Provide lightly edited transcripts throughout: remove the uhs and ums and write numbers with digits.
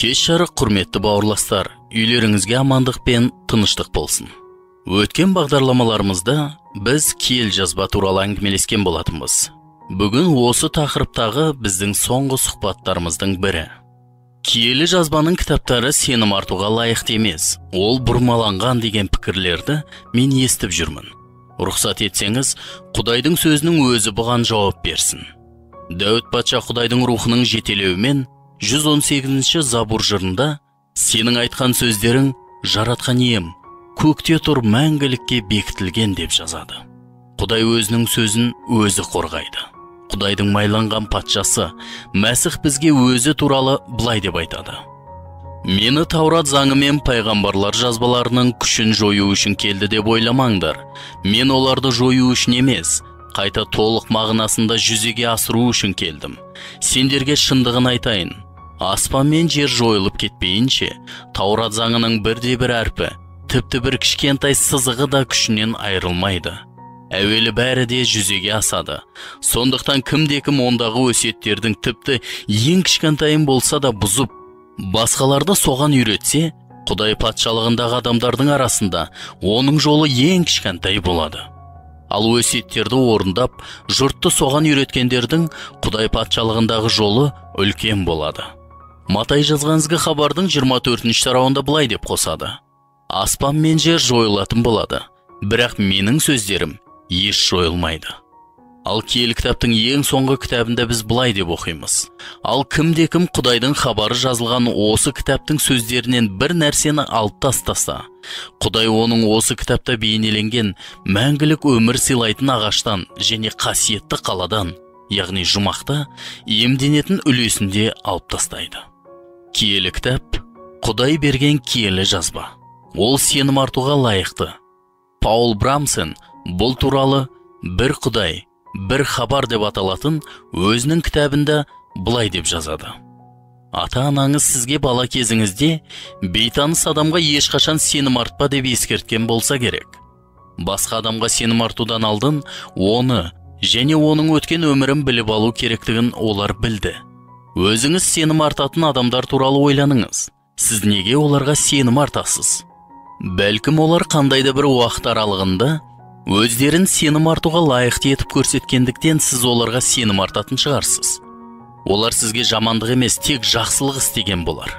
Кеш жарық, құрметті бауырластар, үйлеріңізге амандық пен тыныштық болсын. Өткен бағдарламаларымызда біз киелі жазба туралы әңгімелескен болатынбыз. Бүгін осы тақырыптағы біздің соңғы сұхбаттарымыздың бірі. Киелі жазбаның кітаптары сенім артуға лайықты емес, ол бұрмаланған деген пікірлерді мен естіп жүрмін. Рұқсат етсеңіз, Құдайдың сөзінің өзі бұған жауап берсін. Дәуіт патша Құдайдың рухының жетелеуімен 118-ші Забур жырында «Сенің айтқан сөздерің, жаратқан ием, көкте тұр мәңгілікке бекітілген» деп жазады. Құдай өзінің сөзін өзі қорғайды. Құдайдың майланған патшасы Мәсіх бізге өзі туралы былай деп айтады: «Мені Таурат заңы мен пайғамбарлар жазбаларының күшін жою үшін келді деп ойламаңдар. Мен оларды жою үшін емес, қайта толық мағынасында жүзеге асыру үшін келдім. Сендерге шындығын айтайын, аспан мен жер жойылып кетпейінше, Таурат заңының бірде-бір әрпі, тіпті бір кішкентай сызығы да күшінен айырылмайды. Әуелі бәрі де жүзеге асады. Сондықтан кімде-кім ондағы өсиеттердің тіпті ең кішкентайын болса да бұзып, басқаларды соған үйретсе, Құдай патшалығындағы адамдардың арасында оның жолы ең кішкентай болады. Ал өсиеттерді орындап, жұртты соған үйреткендердің Құдай патшалығындағы жолы үлкен болады». Матай жазған ізгі хабардың 24-ші тарауында былай деп қосады: «Аспан мен жер жойылатын болады, бірақ менің сөздерім еш жойылмайды». Ал киелі кітаптың ең соңғы кітабында біз былай деп оқимыз: «Ал кімде-кім Құдайдың хабары жазылған осы кітаптың сөздерінен бір нәрсені алып тастаса, Құдай оның осы кітапта бейнеленген мәңгілік өмір сыйлайтын ағаштан және қасиетті қаладан, яғни жұмақта иемденетін үлесінде алып тастайды». Киелі кітап Құдай берген киелі жазба. Ол сенім артуға лайықты. Паул Брамсен бұл туралы «Бір Құдай, бір хабар» деп аталатын өзінің кітабында былай деп жазады: «Ата-анаңыз сізге бала кезіңізде бейтаныс адамға ешқашан сенім артпа деп ескерткен болса керек. Басқа адамға сенім артудан алдын оны және оның өткен өмірін біліп алу керектігін олар білді. Өзіңіз сенім артатын адамдар туралы ойланыңыз. Сіз неге оларға сенім артасыз? Бәлкім олар қандай да бір уақыт аралығында өздерін сенім артуға лайықты етіп көрсеткендіктен сіз оларға сенім артатын шығарсыз. Олар сізге жамандық емес, тек жақсылық істеген болар.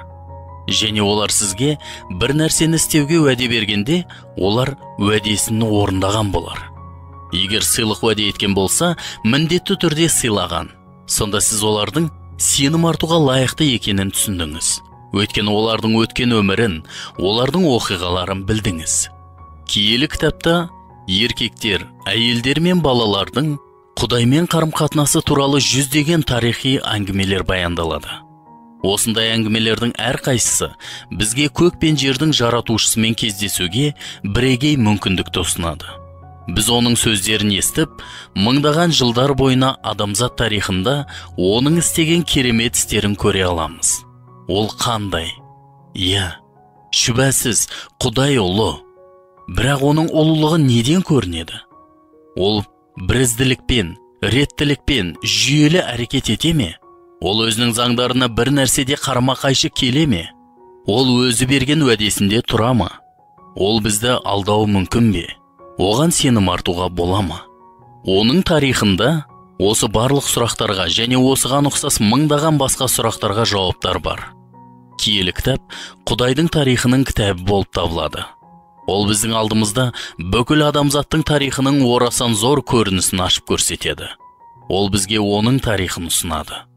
Және олар сізге бір нәрсені істеуге уәде бергенде, олар уәдесін орындаған болар. Егер сыйлық уәде еткен болса, міндетті түрде сыйлаған. Сонда сіз олардың сенім артуға лайықты екенін түсіндіңіз. Өйткені олардың өткен өмірін, олардың оқиғаларын білдіңіз». Киелі кітапта еркектер, әйелдер мен балалардың Құдаймен қарым-қатынасы туралы жүздеген тарихи әңгімелер баяндалады. Осындай әңгімелердің әрқайсысы бізге көк пен жердің жаратушысымен кездесуге бірегей мүмкіндікті ұсынады. Біз оның сөздерін естіп, мыңдаған жылдар бойына адамзат тарихында оның істеген керемет істерін көре аламыз. Ол қандай? Иә, шүбәсіз, Құдай ұлы. Бірақ оның ұлылығы неден көрінеді? Ол бірізділікпен, реттілікпен, жүйелі әрекет ете ме? Ол өзінің заңдарына бір нәрседе қарама-қайшы келе ме? Ол өзі берген уәдесінде тұра ма? Ол бізді алдауы мүмкін бе? Оған сенім артуға бола ма? Оның тарихында осы барлық сұрақтарға және осыған ұқсас мыңдаған басқа сұрақтарға жауаптар бар. Киелі кітап Құдайдың тарихының кітабы болып табылады. Ол біздің алдымызда бүкіл адамзаттың тарихының орасан зор көрінісін ашып көрсетеді. Ол бізге оның тарихын ұсынады.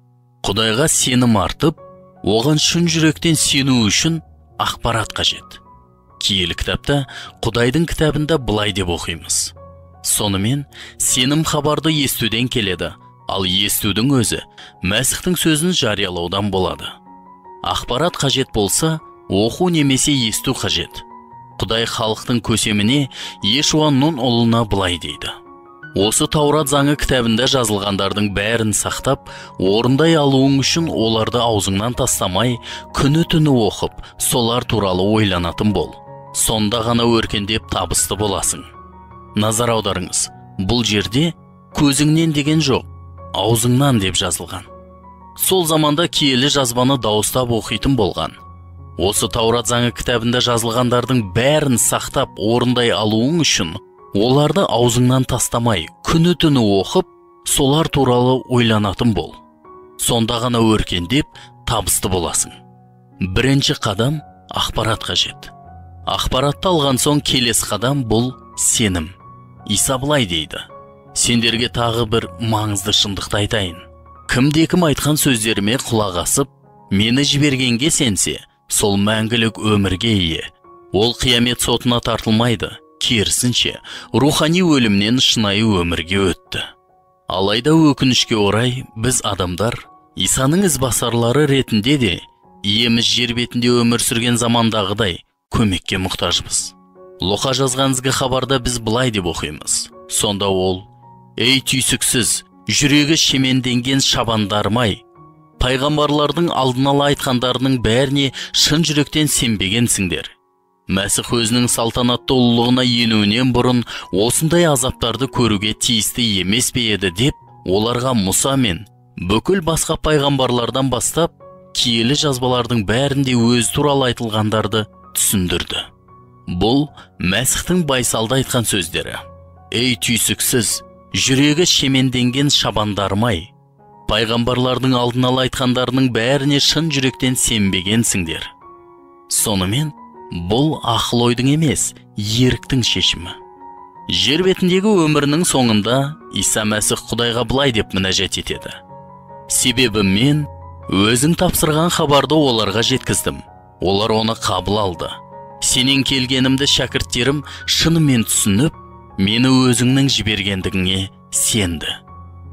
Құдайға сенім артып, оған шын жүректен сену үшін ақпарат қажет. Киелі кітапта Құдайдың кітабында былай деп оқимыз: «Сонымен сенім хабарды естуден келеді, ал естудің өзі Мәсіхтің сөзін жариялаудан болады». Ақпарат қажет болса, оқу немесе есту қажет. Құдай халықтың көсеміне Ешуа Нун ұлына былай дейді: «Осы Таурат заңы кітабында жазылғандардың бәрін сақтап, орындай алуың үшін оларды аузыңнан тастамай, күні-түні оқып, солар туралы ойланатын бол. Сонда ғана өркендеп табысты боласың». Назар аударыңыз, бұл жерде көзіңнен деген жоқ, аузыңнан деп жазылған. Сол заманда киелі жазбаны дауыстап оқитын болған. Осы Таурат заңы кітабында жазылғандардың бәрін сақтап орындай алуың үшін оларды аузыңнан тастамай, күні-түні оқып, солар туралы ойланатын бол. Сонда ғана өркендеп, табысты боласың. Бірінші қадам ақпарат қажет. Ақпаратты алған соң келесі қадам бұл сенім. Иса былай дейді: сендерге тағы бір маңызды шындықты айтайын. Кімде-кім айтқан сөздеріме құлақ асып, мені жібергенге сенсе, сол мәңгілік өмірге ие. Ол қиямет сотына тартылмайды, керісінше, рухани өлімнен шынайы өмірге өтті. Алайда өкінішке орай, біз адамдар Исаның ізбасарлары ретінде де иеміз жер бетінде өмір сүрген замандағыдай көмекке мұқтажбыз. Луқа жазған ізгі хабарда біз былай деп оқимыз. Сонда ол: «Ей түйсіксіз, жүрегі шеменденген шабандарым-ай, пайғамбарлардың алдын ала айтқандарының бәріне шын жүректен сенбегенсіңдер. Мәсіх өзінің салтанатты ұлылығына енуінен бұрын осындай азаптарды көруге тиісті емес пе еді?» деп оларға Мұса мен бүкіл басқа пайғамбарлардан бастап киелі жазбалардың бәрінде өзі туралы айтылғандарды түсіндірді. Бұл Мәсіхтің байсалды айтқан сөздері. Ей түйсіксіз, жүрегі шеменденген шабандарым-ай, пайғамбарлардың алдын ала айтқандарының бәріне шын жүректен сенбегенсіңдер. Сонымен, бұл ақыл ойдың емес, еріктің шешімі. Жер бетіндегі өмірінің соңында Иса Мәсіх Құдайға былай деп мінәжат етеді: себебі мен өзің тапсырған хабарды оларға жеткіздім, олар оны қабыл алды. Сенен келгенімді шәкірттерім шынымен түсініп, мені өзіңнің жібергендігіңе сенді.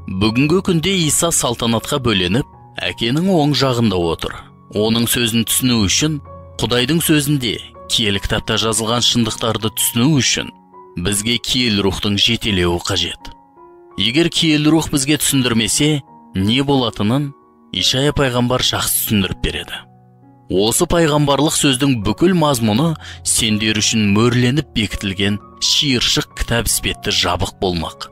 Бүгінгі күнде Иса салтанатқа бөленіп, әкенің оң жағында отыр. Оның сөзін түсіну үшін, Құдайдың сөзінде, киелі кітапта жазылған шындықтарды түсіну үшін бізге киелі рухтың жетелеуі қажет. Егер киелі рух бізге түсіндірмесе, не болатынын Ишая пайғамбар жақсы түсіндіріп береді. Осы пайғамбарлық сөздің бүкіл мазмұны сендер үшін мөрленіп бекітілген шиыршық кітап іспетті жабық болмақ.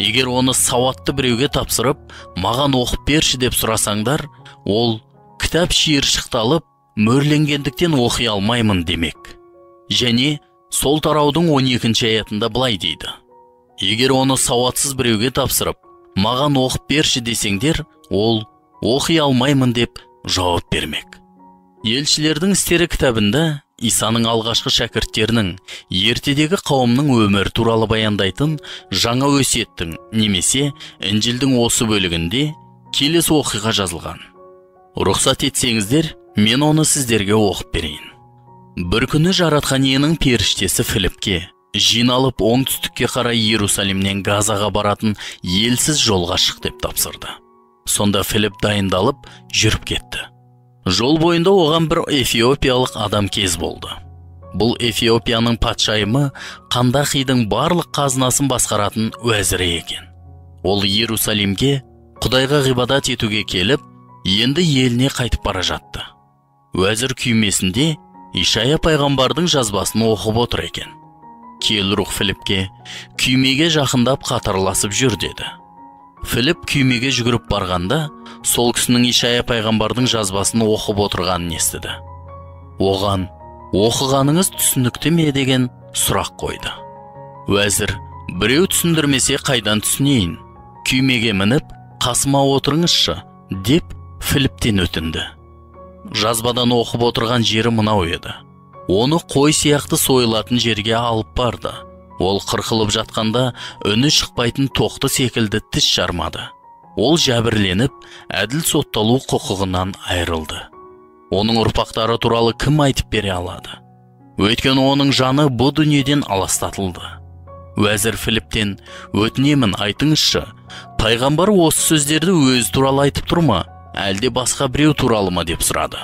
Егер оны сауатты біреуге тапсырып, маған оқып берші деп сұрасаңдар, ол кітап шиыршықталып, мөрленгендіктен оқи алмаймын демек. Және сол тараудың 12 аятында былай дейді: егер оны сауатсыз біреуге тапсырып, маған оқып берші десеңдер, ол оқи алмаймын деп жауап бермек. Елшілердің істері кітабында Исаның алғашқы шәкірттерінің, ертедегі қауымның өмірі туралы баяндайтын жаңа өсиеттің немесе Інжілдің осы бөлігінде келесі оқиға жазылған. Рұқсат етсеңіздер, мен оны сіздерге оқып берейін. Бір күні Жаратқан Иенің періштесі Филипке жиналып оңтүстікке қарай Иерусалимнен Газаға баратын елсіз жолға шық деп тапсырды. Сонда Филип дайындалып жүріп кетті. Жол бойында оған бір эфиопиялық адам кез болды. Бұл Эфиопияның патшайымы Қандақидің барлық қазынасын басқаратын уәзірі екен. Ол Иерусалимге Құдайға ғибадат етуге келіп, енді еліне қайтып бара жатты. Уәзір күймесінде Ишая пайғамбардың жазбасын оқып отыр екен. Киелі рух Филипке: күймеге жақындап қатарласып жүр деді. Филип күймеге жүгіріп барғанда, сол кісінің Ишая пайғамбардың жазбасын оқып отырғанын естіді. Оған: оқығаныңыз түсінікті ме деген сұрақ қойды. Уәзір: біреу түсіндірмесе қайдан түсінейін? Күймеге мініп, қасыма отырыңызшы, деп Филиптен өтінді. Жазбадан оқып отырған жері мынау еді: оны қой сияқты сойылатын жерге алып барды. Ол қырқылып жатқанда үні шықпайтын тоқты секілді тіс жармады. Ол жәбірленіп, әділ сотталу құқығынан айырылды. Оның ұрпақтары туралы кім айтып бере алады? Өйткені оның жаны бұ дүниеден аластатылды. Уәзір Филиптен: өтінемін, айтыңызшы, пайғамбар осы сөздерді өзі туралы айтып тұр ма, әлде басқа біреу туралы ма деп сұрады.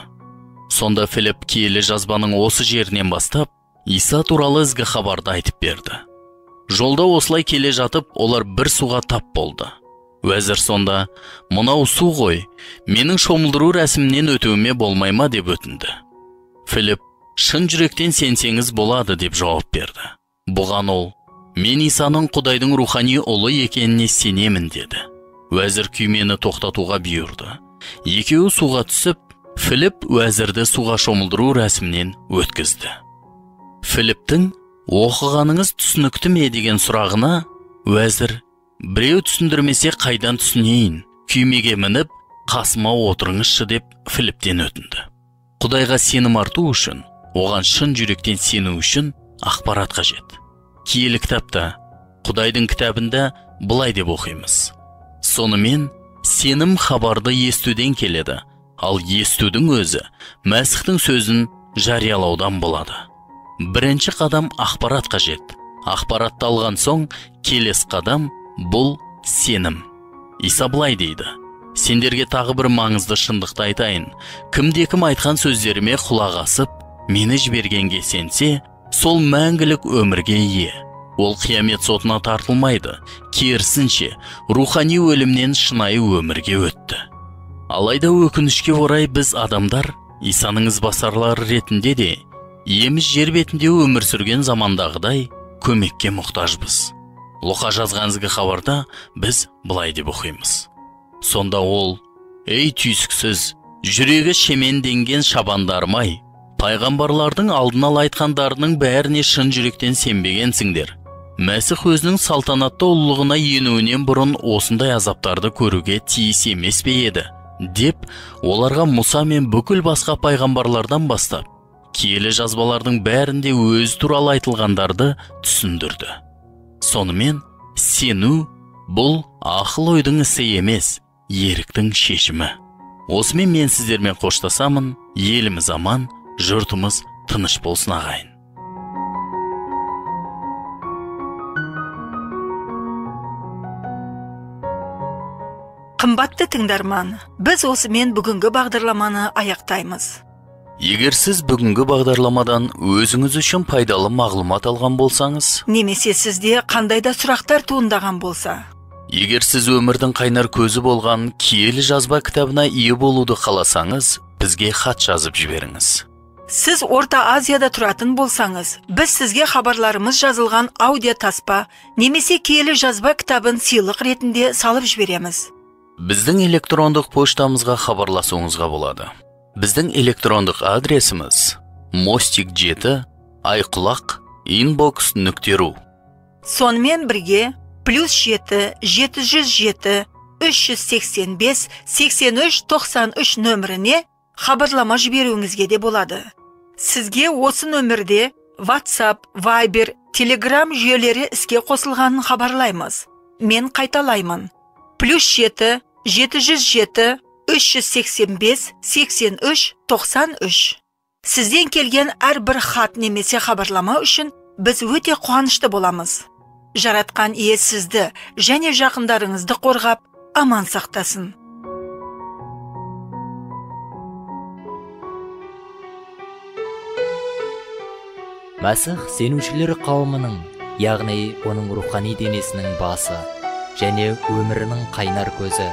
Сонда Филип киелі жазбаның осы жерінен бастап, Иса туралы ізгі хабарды айтып берді. Жолда осылай келе жатып, олар бір суға тап болды. Уәзір сонда: мынау су ғой, менің шомылдыру рәсімінен өтуіме болмай ма деп өтінді. Филип: шын жүректен сенсеңіз болады деп жауап берді. Бұған ол: мен Исаның Құдайдың рухани ұлы екеніне сенемін деді. Уәзір күймені тоқтатуға бұйырды. Екеуі суға түсіп, Филипп уәзірді суға шомылдыру рәсімінен өткізді. Филипптің оқығаныңыз түсінікті ме деген сұрағына уәзір: біреу түсіндірмесе қайдан түсінейін, күймеге мініп қасыма отырыңызшы деп Филипптен өтінді. Құдайға сенім арту үшін, оған шын жүректен сену үшін ақпарат қажет. Киелі кітапта, Құдайдың кітабында былай деп оқимыз: сонымен сенім хабарды естуден келеді, ал естудің өзі Мәсіхтің сөзін жариялаудан болады. Бірінші қадам ақпарат қажет. Ақпаратты алған соң келесі қадам бұл сенім. Иса былай дейді: сендерге тағы бір маңызды шындықты айтайын. Кімде-кім айтқан сөздеріме құлақ асып, мені жібергенге сенсе, сол мәңгілік өмірге ие. Ол қиямет сотына тартылмайды, керісінше, рухани өлімнен шынайы өмірге өтті. Алайда өкінішке орай біз адамдар Исаның ізбасарлары ретінде де иеміз жер бетінде өмір сүрген замандағыдай көмекке мұқтажбыз. Лұқа жазған ізгі хабарда біз былай деп оқимыз: сонда ол: ей түйсіксіз, жүрегі шеменденген шабандарым-ай, пайғамбарлардың алдын ала айтқандарының бәріне шын жүректен сенбегенсіңдер. Мәсіх өзінің салтанатты ұлылығына енуінен бұрын осындай азаптарды көруге тиіс емес пе еді, деп оларға Мұса мен бүкіл басқа пайғамбарлардан бастап киелі жазбалардың бәрінде өзі туралы айтылғандарды түсіндірді. Сонымен сену бұл ақыл ойдың ісі емес, еріктің шешімі. Осымен мен сіздермен қоштасамын. Еліміз аман, жұртымыз тыныш болсын ағайын. Қымбатты тыңдарман, біз осымен бүгінгі бағдарламаны аяқтаймыз. Егер сіз бүгінгі бағдарламадан өзіңіз үшін пайдалы мағлұмат алған болсаңыз, немесе сізде қандай да сұрақтар туындаған болса, егер сіз өмірдің қайнар көзі болған киелі жазба кітабына ие болуды қаласаңыз, бізге хат жазып жіберіңіз. Сіз Орта Азияда тұратын болсаңыз, біз сізге хабарларымыз жазылған аудио таспа немесе киелі жазба кітабын сыйлық ретінде салып жібереміз. Біздің электрондық поштамызға хабарласуыңызға болады. Біздің электрондық адресіміз мостик7 айқұлақ inbox.ru. Сонымен бірге +7 707 385 83 93 нөміріне хабарлама жіберуіңізге де болады. Сізге осы нөмірде WhatsApp, Viber, Telegram жүйелері іске қосылғанын хабарлаймыз. Мен қайталаймын. +7 707 385 83 93. Сізден келген әрбір хат немесе хабарлама үшін біз өте қуанышты боламыз. Жаратқан ие сізді және жақындарыңызды қорғап, аман сақтасын. Мәсіх сенушілер қауымының, яғни оның рухани денесінің басы және өмірінің қайнар көзі,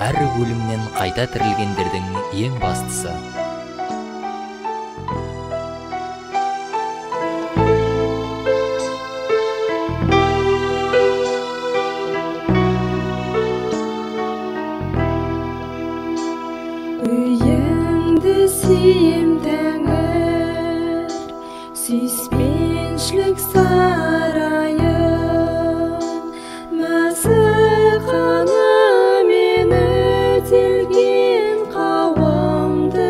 әр өлімнен қайта тірілгендердің ең бастысы. Үйіңді сүйем тәңір, сүйіспеншілік сарайын, Мәсіх қанымен өтелген қауымды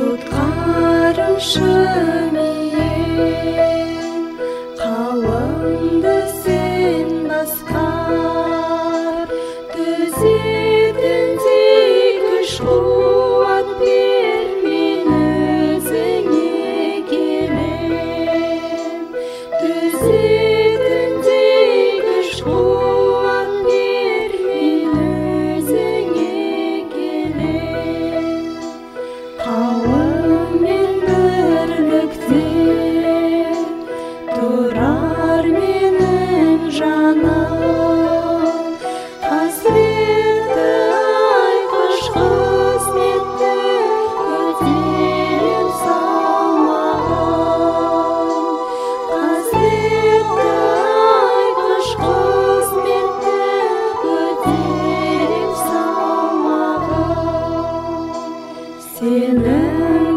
Құтқарушым ием, қауымды сен басқар, төзетіндей күш қуат бер, мен өзіңе келем. Төзетіндей күш қуат бер, мен өзіңе келем. Қауыммен бірлікте тұрар менің жаным, қасіретті айтқыш қызметті көтерем салмағын. Қасіретті айтқыш қызметті көтерем салмағын. Сенің